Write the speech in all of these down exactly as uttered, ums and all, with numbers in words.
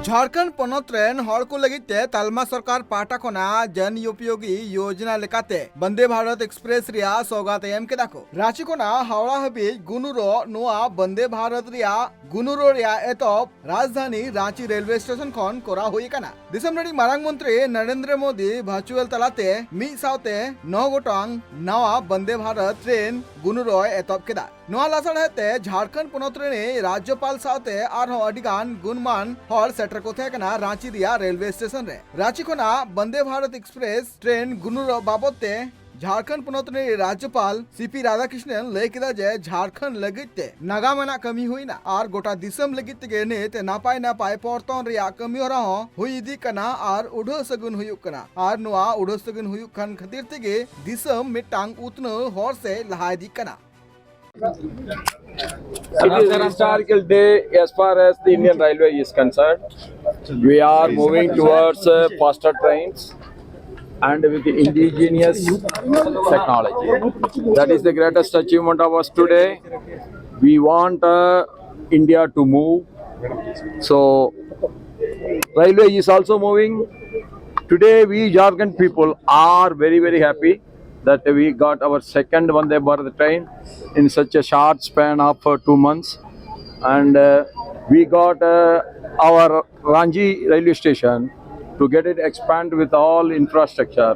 ᱡᱷᱟᱲᱠᱷᱚᱸᱰ ᱯᱚᱱᱚᱛ ᱨᱮᱱ ᱦᱚᱲ ᱠᱚ ᱞᱟᱹᱜᱤᱫ ᱛᱮ ᱛᱟᱞᱢᱟ ᱥᱚᱨᱠᱟᱨ ᱯᱟᱦᱴᱟ ᱠᱷᱚᱱᱟᱜ ᱡᱚᱱ ᱩᱯᱭᱳᱜᱤ ᱭᱳᱡᱚᱱᱟ ᱞᱮᱠᱟᱛᱮ ᱵᱚᱱᱫᱮ ᱵᱷᱟᱨᱚᱛ ᱮᱠᱥᱯᱨᱮᱥ ᱨᱮᱭᱟᱜ ᱥᱚᱣᱜᱟᱛ ᱮ ᱮᱢ ᱠᱮᱫᱟ ᱠᱚ᱾ ᱨᱟᱸᱪᱤ ᱠᱷᱚᱱᱟᱜ ᱦᱟᱣᱲᱟ ᱦᱟᱹᱵᱤᱡ ᱜᱩᱱᱩᱨᱚ ᱱᱚᱣᱟ ᱵᱚᱱᱫᱮ ᱵᱷᱟᱨᱚᱛ ᱨᱮᱭᱟᱜ ᱜᱩᱱᱩᱨᱚ ᱨᱮᱭᱟᱜ ᱮᱛᱚᱦᱚᱵ ᱨᱟᱡᱽᱫᱷᱟᱱᱤ ᱨᱟᱸᱪᱤ ᱨᱮᱞᱣᱮ ᱥᱴᱮᱥᱚᱱ ᱠᱷᱚᱱ ᱠᱚᱨᱟᱣ ᱦᱩᱭ ᱟᱠᱟᱱᱟ᱾ ᱫᱤᱥᱚᱢ ᱨᱤᱱᱤᱡ ᱢᱟᱨᱟᱝ ᱢᱚᱱᱛᱨᱤ ᱱᱚᱨᱮᱱᱫᱨᱚ ᱢᱳᱫᱤ ᱵᱷᱟᱨᱪᱩᱣᱟᱞ ᱛᱟᱞᱟᱛᱮ ᱢᱤᱫ ᱥᱟᱶᱛᱮ ᱱᱚ ᱜᱚᱴᱟᱝ ᱱᱟᱣᱟ ᱵᱚᱱᱫᱮ ᱵᱷᱟᱨᱚᱛ ᱴᱨᱮᱱ ᱜᱩᱱᱩᱨᱚᱭ ᱮᱛᱚᱦᱚᱵ ᱠᱮᱫᱟ᱾ ᱱᱚᱣᱟ ᱞᱟᱥᱟᱲᱦᱮᱫ ᱛᱮ ᱡᱷᱟᱲᱠᱷᱚᱸᱰ ᱯᱚᱱᱚᱛ ᱨᱤᱱᱤᱡ ᱨᱟᱡᱽᱡᱚᱯᱟᱞ ᱥᱟᱶᱛᱮ ᱟᱨᱦᱚᱸ ᱟᱹᱰᱤ ᱜᱟᱱ ᱜᱩᱱᱢᱟᱱ ᱦᱚᱲ ᱥᱮᱴᱮᱨ ᱠᱚ ᱛᱟᱦᱮᱸ ᱠᱟᱱᱟ ᱨᱟᱸᱪᱤ ᱨᱮᱭᱟᱜ ᱨᱮᱞᱣᱮ ᱥᱴᱮᱥᱚᱱ ᱨᱮ᱾ ᱨᱟᱸᱪᱤ ᱠᱷᱚᱱᱟᱜ ᱵᱚᱱᱫᱮ ᱵᱷᱟᱨᱚᱛ ᱮᱠᱥᱯᱨᱮᱥ ᱴᱨᱮᱱ ᱜᱩᱱᱩᱨᱚᱜ ᱵᱟᱵᱚᱛ ᱛᱮ ᱡᱷᱟᱲᱠᱷᱚᱸᱰ ᱯᱚᱱᱚᱛ ᱨᱤᱱᱤᱡ ᱨᱟᱡᱽᱡᱚᱯᱟᱞ ᱥᱤ ᱯᱤ ᱨᱟᱫᱷᱟᱠᱨᱤᱥᱱᱚᱱ ᱞᱟᱹᱭ ᱠᱮᱫᱟ ᱡᱮ ᱡᱷᱟᱲᱠᱷᱚᱸᱰ ᱞᱟᱹᱜᱤᱫ ᱛᱮ ᱱᱟᱜᱟᱢ ᱟᱱᱟᱜ ᱠᱟᱹᱢᱤ ᱦᱩᱭᱱᱟ ᱟᱨ ᱜᱚᱴᱟ ᱫᱤᱥᱚᱢ ᱞᱟᱹᱜᱤᱫ ᱛᱮᱜᱮ ᱱᱤᱛ ᱱᱟᱯᱟᱭ ᱱᱟᱯᱟᱭ ᱯᱚᱨᱛᱚᱱ ᱨᱮᱭᱟᱜ ᱠᱟᱹᱢᱤ ᱦᱚᱨᱟ ᱦᱚᱸ ᱦᱩᱭ ᱤᱫᱤᱜ ᱠᱟᱱᱟ ᱟᱨ ᱩᱰᱷᱟᱹᱣ ᱥᱟᱹᱜᱩᱱ ᱦᱩᱭᱩᱜ ᱠᱟᱱᱟ ᱟᱨ ᱱᱚᱣᱟ ᱩᱰᱷᱟᱹᱣ ᱥᱟᱹᱜᱩᱱ ᱦᱩᱭᱩᱜ ᱠᱟᱱ ᱠᱷᱟᱹᱛᱤᱨ ᱛᱮᱜᱮ ᱫᱤᱥᱚᱢ ᱢᱤᱫᱴᱟᱝ ᱩᱛᱱᱟᱹᱣ ᱦᱚᱨ ᱥᱮᱫ ᱞᱟᱦᱟ ᱤᱫᱤᱜ ᱠᱟᱱᱟ᱾ It is a historical day as far as the Indian Railway is concerned. We are moving towards uh, faster trains and with indigenous technology. That is the greatest achievement of us today. We want uh, India to move. So, railway is also moving. Today, we Jharkhand people are very, very happy that we got our second Vande Bharat train in such a short span of uh, two months. And uh, we got uh, our Ranchi railway station to get it expand with all infrastructure.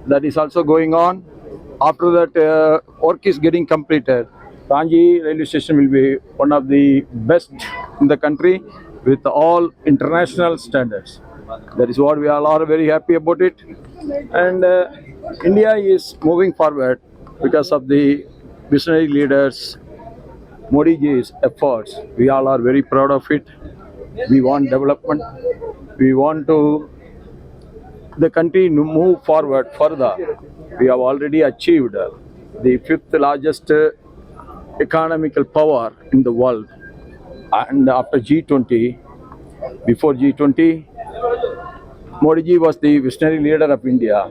That is also going on. After that, uh, work is getting completed. Ranchi railway station will be one of the best in the country with all international standards. That is what we all are very happy about it. And uh, India is moving forward because of the visionary leaders, Modi ji's efforts. We all are very proud of it. We want development. We want to the country to move forward further. We have already achieved uh, the fifth largest uh, economical power in the world. And after G twenty, before G twenty, Modi ji was the visionary leader of India.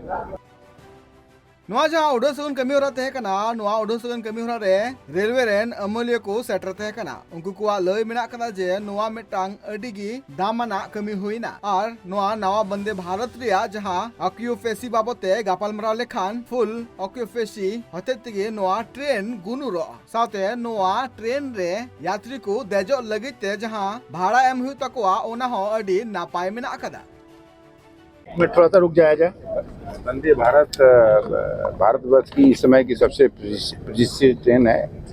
ᱱᱚᱣᱟ ᱡᱟᱦᱟᱸ ᱩᱰᱟᱹᱱ ᱥᱟᱹᱜᱩᱱ ᱠᱟᱹᱢᱤ ᱦᱚᱨᱟ ᱛᱟᱦᱮᱸ ᱠᱟᱱᱟ, ᱱᱚᱣᱟ ᱩᱰᱟᱹᱱ ᱥᱟᱹᱜᱩᱱ ᱠᱟᱹᱢᱤ ᱦᱚᱨᱟ ᱨᱮ ᱨᱮᱞᱣᱮ ᱨᱮᱱ ᱟᱹᱢᱟᱹᱞᱤᱭᱟᱹ ᱠᱚ ᱥᱮᱴᱮᱨ ᱛᱟᱦᱮᱸ ᱠᱟᱱᱟ᱾ ᱩᱱᱠᱩ ᱠᱚᱣᱟᱜ ᱞᱟᱹᱭ ᱢᱮᱱᱟᱜ ᱠᱟᱫᱟ ᱡᱮ ᱱᱚᱣᱟ ᱢᱤᱫᱴᱟᱝ ᱟᱹᱰᱤ ᱜᱮ ᱫᱟᱢᱟᱱᱟᱜ ᱠᱟᱹᱢᱤ ᱦᱩᱭᱱᱟ᱾ ᱟᱨ ᱱᱚᱣᱟ ᱱᱟᱣᱟ ᱵᱚᱱᱫᱮ ᱵᱷᱟᱨᱚᱛ ᱨᱮᱭᱟᱜ ᱡᱟᱦᱟᱸ ᱚᱠᱤᱭᱩᱯᱮᱥᱤ ᱵᱟᱵᱚᱛ ᱛᱮ ᱜᱟᱯᱟᱞᱢᱟᱨᱟᱣ ᱞᱮᱠᱷᱟᱱ, ᱯᱷᱩᱞ ᱚᱠᱤᱭᱩᱯᱮᱥᱤ ᱦᱚᱛᱮᱡ ᱛᱮᱜᱮ ᱱᱚᱣᱟ ᱴᱨᱮᱱ ᱜᱩᱱᱩᱨᱚᱜᱼᱟ᱾ ᱥᱟᱶᱛᱮ ᱱᱚᱣᱟ ᱴᱨᱮᱱ ᱨᱮ ᱭᱟᱛᱨᱤ ᱠᱚ ᱫᱮᱡᱚᱜ ᱞᱟᱹᱜᱤᱫ ᱛᱮ ᱡᱟᱦᱟᱸ ᱵᱷᱟᱲᱟ ᱮᱢ ᱦᱩᱭᱩᱜ ᱛᱟᱠᱚᱣᱟ, ᱚᱱᱟ ᱦᱚᱸ ᱟᱹᱰᱤ ᱱᱟᱯᱟᱭ ᱢᱮᱱᱟᱜ ᱟᱠᱟᱫᱟ᱾ में थोड़ा सा रुक जाया जाए। वंदे भारत, अ, भारतवर्ष की इस समय की सबसे प्रति-, प्रतिष्ठित ट्रेन है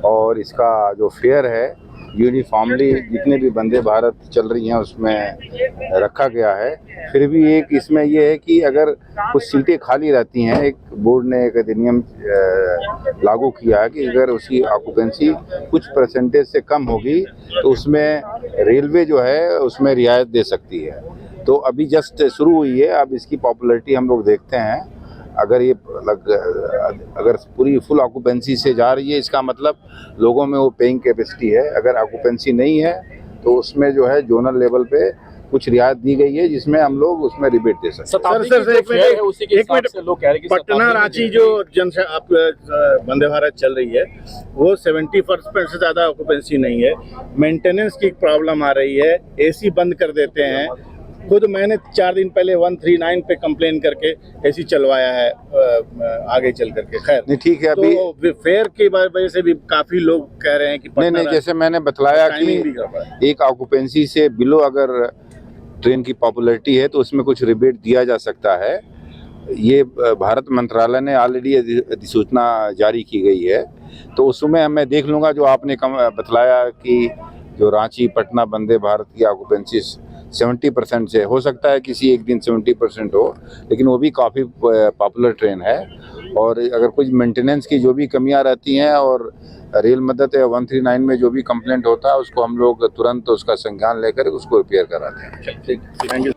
और इसका जो फेयर है, यूनिफॉर्मली जितने भी वंदे भारत चल रही हैं, उसमें रखा गया है। फिर भी एक इसमें ये है कि अगर कुछ सीटें खाली रहती हैं, एक बोर्ड ने एक अधिनियम, अ, लागू किया है कि अगर उसकी ऑक्यूपेंसी कुछ परसेंटेज से कम होगी, तो उसमें रेलवे जो है, उसमें रियायत दे सकती है। तो अभी जस्ट शुरू हुई है, अब इसकी पॉपुलैरिटी हम लोग देखते हैं। अगर ये लग, अगर पूरी फुल ऑक्यूपेंसी से जा रही है, इसका मतलब लोगों में वो पेइंग कैपेसिटी है। अगर ऑक्यूपेंसी नहीं है, तो उसमें जो है, जोनल लेवल पे कुछ रियायत दी गई है, जिसमें हम लोग उसमें रिबेट दे सकते हैं। शताब्दी की जो फेयर है, उसी के हिसाब से लोग कह रहे हैं कि पटना रांची जो जनशा आप, अ, वंदे भारत चल रही है, वो सेवेंटी परसेंट से ज्यादा ऑक्यूपेंसी नहीं है। मेंटेनेंस की प्रॉब्लम आ रही है, एसी बंद कर देते हैं। खुद मैंने चार दिन पहले वन थ्री नाइन पे कंप्लेन करके एसी चलवाया है, अ, आगे चल करके। खैर, नहीं, ठीक है। अभी तो फेयर की वजह से भी काफी लोग कह रहे हैं कि नहीं, नहीं, जैसे मैंने बतलाया कि टाइमिंग भी गड़बड़ है। एक ऑक्यूपेंसी से बिलो अगर ट्रेन की पॉपुलैरिटी है, तो उसमें कुछ रिबेट दिया जा सकता है। ये, अ, भारत मंत्रालय ने ऑलरेडी अधि-, अधिसूचना जारी की गई है, तो उसमें मैं देख लूँगा। जो आपने कम, बतलाया कि जो रांची पटना वंदे भारत की ऑक्यूपेंसी सेवेंटी परसेंट से, हो सकता है किसी एक दिन सेवेंटी परसेंट हो, लेकिन वो भी काफ़ी, अ, पॉपुलर ट्रेन है। और अगर कुछ मेंटेनेंस की जो भी कमियां रहती हैं और रेल मदद या वन थ्री नाइन में जो भी कंप्लेंट होता है, उसको हम लोग तुरंत उसका संज्ञान लेकर उसको रिपेयर कराते हैं।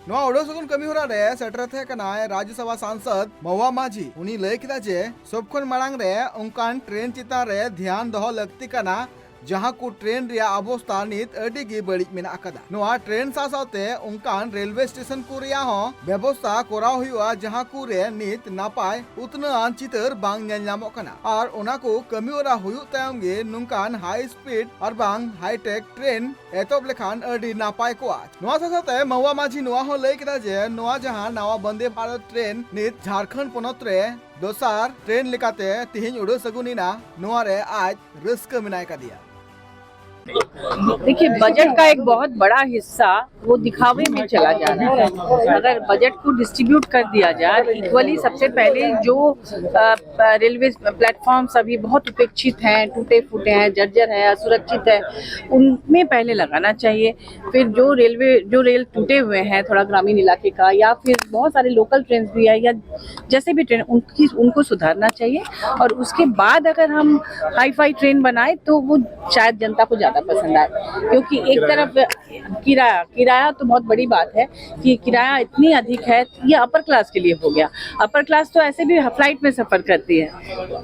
ᱱᱚᱣᱟ ᱩᱰᱟᱹᱱ ᱥᱟᱹᱜᱩᱱ ᱠᱟᱹᱢᱤ ᱦᱚᱨᱟ ᱨᱮ ᱥᱮᱴᱮᱨ ᱛᱟᱦᱮᱸ ᱠᱟᱱᱟᱭ ᱨᱟᱡᱽᱭᱚᱥᱚᱵᱷᱟ ᱥᱟᱝᱥᱚᱫ ᱢᱟᱣᱟ ᱢᱟᱹᱡᱷᱤ᱾ ᱩᱱᱤ ᱞᱟᱹᱭ ᱠᱮᱫᱟ ᱡᱮ ᱥᱚᱵ ᱠᱷᱚᱱ ᱢᱟᱲᱟᱝ ᱨᱮ ᱚᱱᱠᱟᱱ ᱴᱨᱮᱱ ᱪᱮᱛᱟᱱ ᱨᱮ ᱫᱷᱮᱭᱟᱱ ᱫᱚᱦᱚ ᱞᱟᱹᱠᱛᱤ ᱠᱟᱱᱟ, ᱡᱟᱦᱟᱸ ᱠᱚ ᱴᱨᱮᱱ ᱨᱮᱭᱟᱜ ᱚᱵᱚᱥᱛᱟ ᱱᱤᱛ ᱟᱹᱰᱤ ᱜᱮ ᱵᱟᱹᱲᱤᱡ ᱢᱮᱱᱟᱜ ᱟᱠᱟᱫᱟ᱾ ᱱᱚᱣᱟ ᱴᱨᱮᱱ ᱥᱟᱶ ᱥᱟᱶᱛᱮ ᱚᱱᱠᱟᱱ ᱨᱮᱞᱣᱮ ᱥᱴᱮᱥᱚᱱ ᱠᱚ ᱨᱮᱭᱟᱜ ᱦᱚᱸ ᱵᱮᱵᱚᱥᱛᱟ ᱠᱚᱨᱟᱣ ᱦᱩᱭᱩᱜᱼᱟ, ᱡᱟᱦᱟᱸ ᱠᱚᱨᱮ ᱱᱤᱛ ᱱᱟᱯᱟᱭ ᱩᱛᱱᱟᱹᱣᱟᱱ ᱪᱤᱛᱟᱹᱨ ᱵᱟᱝ ᱧᱮᱞ ᱧᱟᱢᱚᱜ ᱠᱟᱱᱟ᱾ ᱟᱨ ᱚᱱᱟ ᱠᱚ ᱠᱟᱹᱢᱤ ᱦᱚᱨᱟ ᱦᱩᱭᱩᱜ ᱛᱟᱭᱚᱢ ᱜᱮ ᱱᱚᱝᱠᱟᱱ ᱦᱟᱭ ᱥᱯᱤᱰ ᱟᱨ ᱵᱟᱝ ᱦᱟᱭᱴᱮᱠ ᱴᱨᱮᱱ ᱮᱛᱚᱦᱚᱵ ᱞᱮᱠᱷᱟᱱ ᱟᱹᱰᱤ ᱱᱟᱯᱟᱭ ᱠᱚᱜᱼᱟ᱾ ᱱᱚᱣᱟ ᱥᱟᱶ ᱥᱟᱶᱛᱮ ᱢᱟᱦᱩᱣᱟ ᱢᱟᱹᱡᱷᱤ ᱱᱚᱣᱟ ᱦᱚᱸ ᱞᱟᱹᱭ ᱠᱮᱫᱟ ᱡᱮ ᱱᱚᱣᱟ ᱡᱟᱦᱟᱸ ᱱᱟᱣᱟ ᱵᱚᱱᱫᱮ ᱵᱷᱟᱨᱚᱛ ᱴᱨᱮᱱ ᱱᱤᱛ ᱡᱷᱟᱲᱠᱷᱚᱸᱰ ᱯᱚᱱᱚᱛ ᱨᱮ ᱫᱚᱥᱟᱨ ᱴᱨᱮᱱ ᱞᱮᱠᱟᱛᱮ ᱛᱤᱦᱤᱧ ᱩᱰᱟᱹᱥ ᱟᱹᱜᱩᱱ ᱮᱱᱟ, ᱱᱚᱣᱟ ᱨᱮ ᱟᱡ ᱨᱟᱹᱥᱠᱟᱹ ᱢᱮᱱᱟᱭ ᱠᱟᱫᱮᱭᱟ᱾ देखिए, बजट का एक बहुत बड़ा हिस्सा वो दिखावे में चला जा रहा है। अगर बजट को डिस्ट्रीब्यूट कर दिया जाए इक्वली, सबसे पहले जो अ, रेलवे प्लेटफॉर्म्स अभी बहुत उपेक्षित हैं, टूटे फूटे हैं, जर्जर है, असुरक्षित है, उनमें पहले लगाना चाहिए। फिर जो रेलवे जो रेल टूटे हुए हैं थोड़ा ग्रामीण इलाके का, या फिर बहुत सारे लोकल ट्रेन भी है, या जैसे भी ट्रेन उनकी उनको सुधारना चाहिए। और उसके बाद अगर हम हाई फाई ट्रेन बनाए तो वो शायद जनता को ज़्यादा पसंद आए, क्योंकि एक तरफ किराया किराया तो बहुत बड़ी बात है कि किराया इतनी अधिक है। ये अपर क्लास के लिए हो गया। अपर क्लास तो ऐसे भी फ्लाइट में सफर करती है,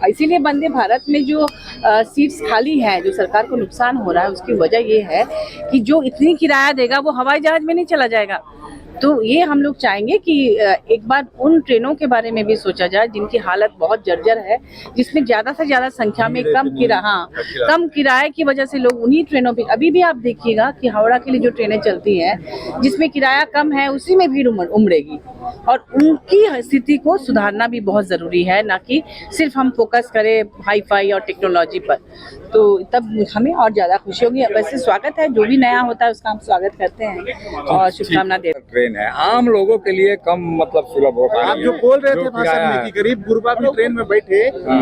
इसीलिए वंदे भारत में जो सीट्स खाली हैं, जो सरकार को नुकसान हो रहा है, उसकी वजह ये है कि जो इतनी किराया देगा वो हवाई जहाज में नहीं चला जाएगा। तो ये हम लोग चाहेंगे कि अ, एक बार उन ट्रेनों के बारे में भी सोचा जाए जिनकी हालत बहुत जर्जर है, जिसमें ज़्यादा से ज़्यादा संख्या में कम किराया, हाँ, कम किराए की वजह से लोग उन्हीं ट्रेनों पे, अभी भी आप देखिएगा कि हावड़ा के लिए जो ट्रेनें चलती हैं जिसमें किराया कम है, उसी में भीड़ उमड़ उमड़ेगी। और उनकी स्थिति को सुधारना भी बहुत ज़रूरी है, ना कि सिर्फ हम फोकस करें हाई फाई और टेक्नोलॉजी पर। तो तब हमें और ज़्यादा खुशी होगी। वैसे स्वागत है, जो भी नया होता है उसका हम स्वागत करते हैं और शुभकामना देते हैं। ट्रेन है, आम लोगों के लिए कम मतलब सुलभ हो पा आप रही जो है। बोल रहे जो थे भाषण किराया में कि गरीब गुरबा भी ट्रेन में बैठे,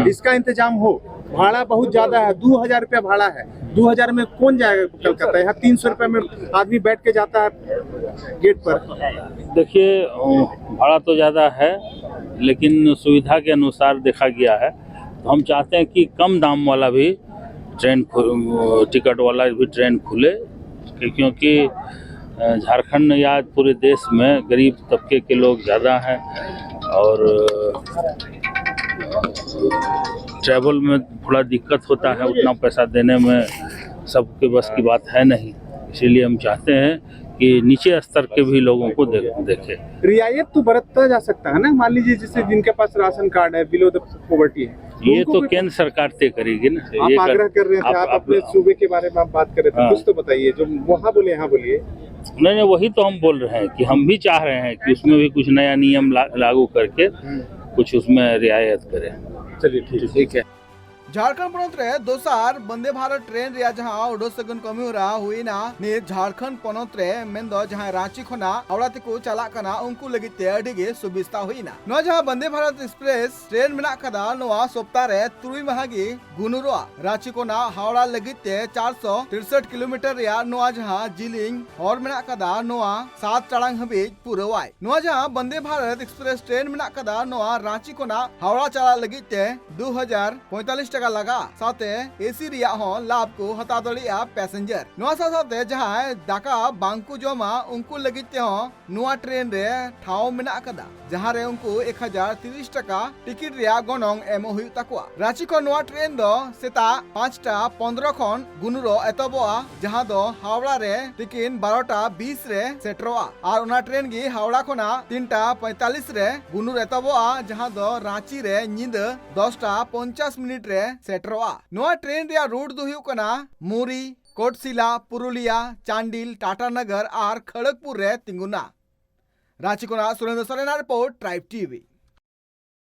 इसका इंतजाम हो। भाड़ा बहुत ज्यादा है, दो हजार रुपया भाड़ा है। दो हजार में कौन जाएगा कलकत्ता? यहाँ तीन सौ रुपया में आदमी बैठ के जाता है गेट पर। देखिए, अ, भाड़ा तो ज़्यादा है, लेकिन सुविधा के अनुसार देखा गया है। तो हम चाहते हैं कि कम दाम वाला भी ट्रेन खु- टिकट वाला भी ट्रेन खुले, कि- क्योंकि अ, झारखंड या पूरे देश में गरीब तबके के लोग ज़्यादा हैं और ट्रैवल में थोड़ा दिक्कत होता है, उतना पैसा देने में सबके बस की बात है नहीं। इसीलिए हम चाहते हैं कि नीचे स्तर के भी लोगों को दे, देखें। रियायत तो बरतता जा सकता है ना। मान लीजिए, जैसे जिनके पास राशन कार्ड है, बिलो द पॉवर्टी है, ये उनको तो भी केंद्र सरकार तय करेगी ना। आप ये कर- आग्रह कर रहे थे, आप- आप आप- अपने सूबे के बारे में आप बात कर रहे थे, हाँ। कुछ तो बताइए, जो वहाँ बोले यहाँ बोलिए। नहीं नहीं, वही तो हम बोल रहे हैं कि हम भी चाह रहे हैं कि उसमें भी कुछ नया नियम ला, लागू करके कुछ उसमें रियायत करें। चलिए, ठीक ठीक है। ᱡᱷᱟᱲᱠᱷᱚᱸᱰ ᱯᱚᱱᱚᱛ ᱨᱮ ᱫᱚᱥᱟᱨ ᱵᱚᱱᱫᱮ ᱵᱷᱟᱨᱚᱛ ᱴᱨᱮᱱ ᱨᱮᱭᱟᱜ ᱡᱟᱦᱟᱸ ᱩᱰᱟᱹᱥ ᱥᱟᱹᱜᱩᱱ ᱠᱟᱹᱢᱤ ᱦᱚᱨᱟ ᱦᱩᱭᱱᱟ, ᱱᱤᱛ ᱡᱷᱟᱲᱠᱷᱚᱸᱰ ᱯᱚᱱᱚᱛ ᱨᱮ ᱢᱮᱱᱫᱚ ᱡᱟᱦᱟᱸ ᱨᱟᱸᱪᱤ ᱠᱷᱚᱱᱟᱜ ᱦᱟᱣᱲᱟ ᱛᱮᱠᱚ ᱪᱟᱞᱟᱜ ᱠᱟᱱᱟ, ᱩᱱᱠᱩ ᱞᱟᱹᱜᱤᱫ ᱛᱮ ᱟᱹᱰᱤ ᱜᱮ ᱥᱩᱵᱤᱥᱛᱟ ᱦᱩᱭᱱᱟ᱾ ᱱᱚᱣᱟ ᱡᱟᱦᱟᱸ ᱵᱚᱱᱫᱮ ᱵᱷᱟᱨᱚᱛ ᱮᱠᱥᱯᱨᱮᱥ ᱴᱨᱮᱱ ᱢᱮᱱᱟᱜ ᱠᱟᱫᱟ, ᱱᱚᱣᱟ ᱥᱚᱯᱛᱟ ᱨᱮ ᱛᱩᱨᱩᱭ ᱢᱟᱦᱟ ᱜᱮ ᱜᱩᱱᱩᱨᱚᱜᱼᱟ᱾ ᱨᱟᱸᱪᱤ ᱠᱷᱚᱱᱟᱜ ᱦᱟᱣᱲᱟ ᱞᱟᱹᱜᱤᱫ ᱛᱮ ᱪᱟᱨᱥᱚ ᱛᱤᱨᱥᱚᱴ ᱠᱤᱞᱳᱢᱤᱴᱟᱨ ᱨᱮᱭᱟᱜ ᱱᱚᱣᱟ ᱡᱟᱦᱟᱸ ᱡᱤᱞᱤᱧ ᱦᱚᱨ ᱢᱮᱱᱟᱜ ᱠᱟᱫᱟ, ᱱᱚᱣᱟ ᱥᱟᱛ ᱴᱟᱲᱟᱝ ᱦᱟᱹᱵᱤᱡ ᱯᱩᱨᱟᱹᱣᱟᱭ᱾ ᱱᱚᱣᱟ ᱡᱟᱦᱟᱸ ᱵᱚᱱᱫᱮ ᱵᱷᱟᱨᱚᱛ ᱮᱠᱥᱯᱨᱮᱥ ᱴᱨᱮᱱ ᱢᱮᱱᱟᱜ ᱠᱟᱫᱟ, ᱱᱚᱣᱟ ᱨᱟᱸᱪᱤ ᱠᱷᱚᱱᱟᱜ ᱦᱟᱣᱲᱟ ᱪᱟᱞᱟᱜ ᱞᱟᱹᱜᱤᱫ ᱛᱮ ᱫᱩ ᱦᱟᱡᱟᱨ ᱯᱚᱸᱭᱛᱟᱞᱤᱥ ᱴᱟᱠᱟ ᱞᱟᱜᱟᱜᱼᱟ᱾ ᱥᱟᱶᱛᱮ ᱮᱥᱤ ᱨᱮᱭᱟᱜ ᱦᱚᱸ ᱞᱟᱵᱷ ᱠᱚ ᱦᱟᱛᱟᱣ ᱫᱟᱲᱮᱭᱟᱜᱼᱟ ᱯᱮᱥᱮᱧᱡᱟᱨ᱾ ᱱᱚᱣᱟ ᱥᱟᱶ ᱥᱟᱶᱛᱮ ᱡᱟᱦᱟᱸᱭ ᱫᱟᱠᱟ ᱵᱟᱝ ᱠᱚ ᱡᱚᱢᱟ, ᱩᱱᱠᱩ ᱞᱟᱹᱜᱤᱫ ᱛᱮᱦᱚᱸ ᱱᱚᱣᱟ ᱴᱨᱮᱱ ᱨᱮ ᱴᱷᱟᱶ ᱢᱮᱱᱟᱜ ᱟᱠᱟᱫᱟ, ᱡᱟᱦᱟᱸ ᱨᱮ ᱩᱱᱠᱩ ᱮᱠ ᱦᱟᱡᱟᱨ ᱛᱤᱨᱤᱥ ᱴᱟᱠᱟ ᱴᱤᱠᱤᱴ ᱨᱮᱭᱟᱜ ᱜᱚᱱᱚᱝ ᱮᱢᱚᱜ ᱦᱩᱭᱩᱜ ᱛᱟᱠᱚᱣᱟ᱾ ᱨᱟᱸᱪᱤ ᱠᱷᱚᱱ ᱱᱚᱣᱟ ᱴᱨᱮᱱ ᱫᱚ ᱥᱮᱛᱟᱜ ᱯᱟᱸᱪᱴᱟ ᱯᱚᱱᱫᱽᱨᱚ ᱠᱷᱚᱱ ᱜᱩᱱᱩᱨᱚᱜ ᱮᱛᱚᱦᱚᱵᱚᱜᱼᱟ, ᱡᱟᱦᱟᱸ ᱫᱚ ᱦᱟᱣᱲᱟ ᱨᱮ ᱛᱤᱠᱤᱱ ᱵᱟᱨᱚᱴᱟ ᱵᱤᱥ ᱨᱮ ᱥᱮᱴᱮᱨᱚᱜᱼᱟ᱾ ᱟᱨ ᱚᱱᱟ ᱴᱨᱮᱱ ᱜᱮ ᱦᱟᱣᱲᱟ ᱠᱷᱚᱱᱟᱜ ᱛᱤᱱᱴᱟ ᱯᱚᱸᱭᱛᱟᱞᱤᱥ ᱨᱮ ᱜᱩᱱᱩᱨ ᱮᱛᱚᱦᱚᱵᱚᱜᱼᱟ, ᱡᱟᱦᱟᱸ ᱫᱚ ᱨᱟᱸᱪᱤ ᱨᱮ ᱧᱤᱫᱟᱹ ᱫᱚᱥᱴᱟ ᱯᱚᱧᱪᱟᱥ ᱢᱤᱱᱤᱴ ᱨᱮ ᱥᱮᱴᱮᱨᱚᱜᱼᱟ᱾ ᱱᱚᱣᱟ ᱴᱨᱮᱱ ᱨᱮᱭᱟᱜ ᱨᱩᱴ ᱫᱚ ᱦᱩᱭᱩᱜ ᱠᱟᱱᱟ ᱢᱩᱨᱤ, ᱠᱳᱴᱥᱤᱞᱟ, ᱯᱩᱨᱩᱞᱤᱭᱟ, ᱪᱟᱱᱰᱤᱞ, ᱴᱟᱴᱟᱱᱚᱜᱚᱨ ᱟᱨ ᱠᱷᱚᱲᱚᱜᱽᱯᱩᱨ ᱨᱮ ᱛᱤᱸᱜᱩᱱᱟ᱾ ᱨᱟᱸᱪᱤ ᱠᱷᱚᱱᱟᱜ ᱥᱩᱨᱮᱱᱫᱨᱚ ᱥᱚᱨᱮᱱᱟᱜ ᱨᱤᱯᱳᱨᱴ, ᱴᱨᱟᱭᱤᱵᱽ ᱴᱤᱵᱷᱤ᱾